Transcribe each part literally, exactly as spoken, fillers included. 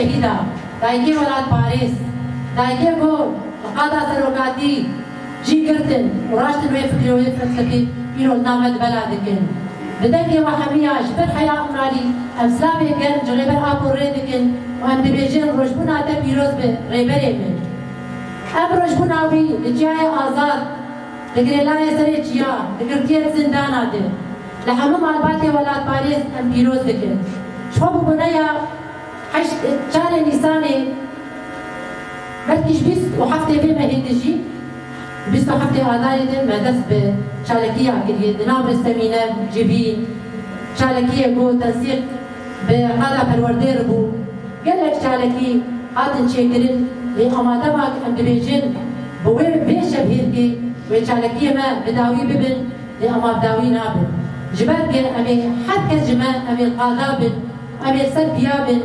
Şehîda, dayikê welatparêz, dayikê ku li qada serokatî cî girtin û raştin wê fikrê û wê felsefê îro li nav me di bela dikin. Bi dengê we hemiya ji ber heya Îmralî em silavê germ ji Rêber Apo rê dikin û em dibêjin rojbûna te pîroz be Rêberê min. Em rojbûna wî li çiyayê Azad, li girêlayê Serê Çiya, li girtiyê zindana de, li hemû malbatê welatparêz em pîroz dikin. Ji xwe bûbûneya heşt, çarê Nîsanê, belkî ji bîst û heftê vê mehê de jî, bîst û heftê Adarê de me dest bi çalekiya kiriye. Di nav re semîner, civîn, çalekiyê ku tensîq bi qada perwerdê re bû. Gelek çalekî hatin çêkirin, lê ama dema ku em dibêjin bi wê, vê şevhêrkê wê çalekiyê me bi dawî bibin, lê ama bi dawî nabin. Ji ber ku em ê her kes ji me, em ê qada bin, em ê ser piya bin,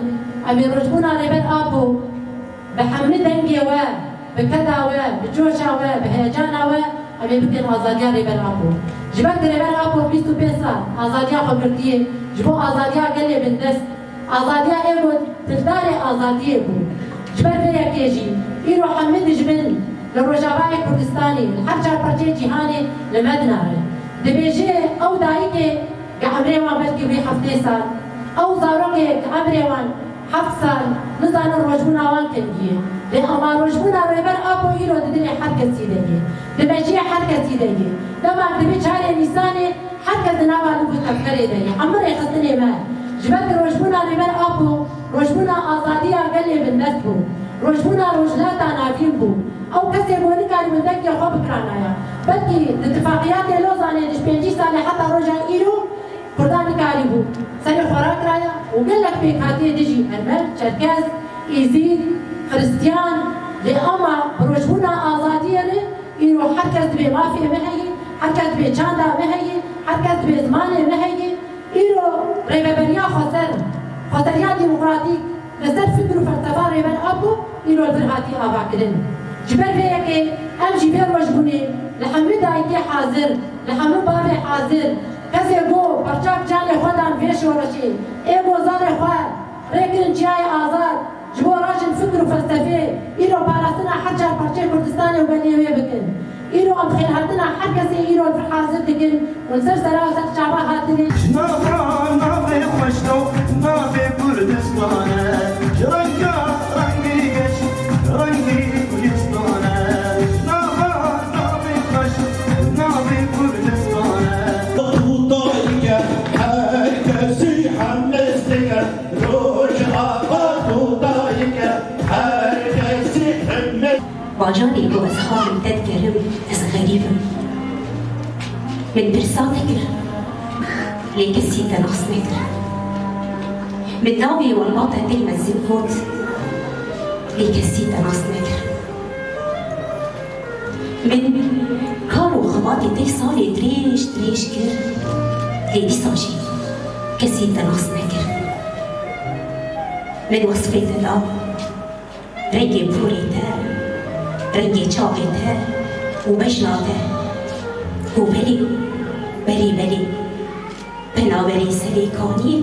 em ê rojbûna Rêber Apo bi hemî dengê we, bi keda we, bi coşa we, bi heyecana we, em ê bikin azadiya Rêber Apo. Ji ber ku Rêber Apo bîst û pênc sal azadiya xwe girtiye, ji bo azadiya gelê bindest, azadiya ê ku dildarê azadiyê bû. Ji ber vê yekê jî îro hemî dijmin li Rojavayê Kurdistanê, li her çar parçeyê cîhanê li me dinare. Dibêje ew dayikê ku emrê wan belkî wî heftê sal, ew zarokê ku emrê wan heft sal, nizanin rojbûna wan kengî ye. Lê ama rojbûna Rêber Apo îro di dilê her kesî de ye. Di mejiyê her kesî de ye. Dema dibê çarê Nîsanê, her kes di nava liv û tevgerê de ye. Hemû rêxistinê me. Ji ber ku rojbûna Rêber Apo, rojbûna azadiya gelê bindest bû. Rojbûna Rojhilata Navîn bû. Ew kesê ku nikarîbû dengê xwe bikiranaya. Belkî di tifaqiyatê Lozanê di ji pêncî salê heta roja îro, Kurdan nikarîbû serê xwe rakiraya û gelek pêkhatiyê dijî Ermen, Çerkez, Êzîd, Xiristiyan, lê ama bi rojbûna azadiyê re îro her kes dibê mafê me heye, her kes dibê çanda me heye, her kes dibê zimanê me heye. Îro rêveberiya xweser, xweseriya demokratîk, li ser fikr û felsefa Rêber Apo îro li vir hatî avakirin. Ji ber vê yekê em jî vê rojbûnê li hemû dayikê hazir, li hemû bavê hazir, kesê ku perçak canê xwe dan vê şoreşê, ê ku zarê xwe rêkirin çiyayê azad, ji bo rajin fikr û felsefê, îro parastina her çar parçeyê Kurdistanê û gelê wê bikin. Îro em xêrhatina her kesê îro li vir hazir dikin û li ser sera û ser çava hatinê. Nava navê xweş do, navê Kurdistan e. Ji renga rengî geş, rengî Kurdistan e. Nava navê xweş, navê Kurdistan e. Tutayike her kesî hemlestike, Rojava tutayike her kesî hemle. Bajarê ku ez xalê te dikerim, ez xerîb im. Min pirsa te kir, lê kesî te nas nekir. Min navê malbata te mezin got, lê kesî te nas nekir. Min kar û xebatê te salê dirêj dirêj kir, lê dîsa jî kesî te nas nekir. Min wesfê te da, rengê porê te, rengê çavê te û bejna te. Û belê, belê, belê, penaberê serê kaniyê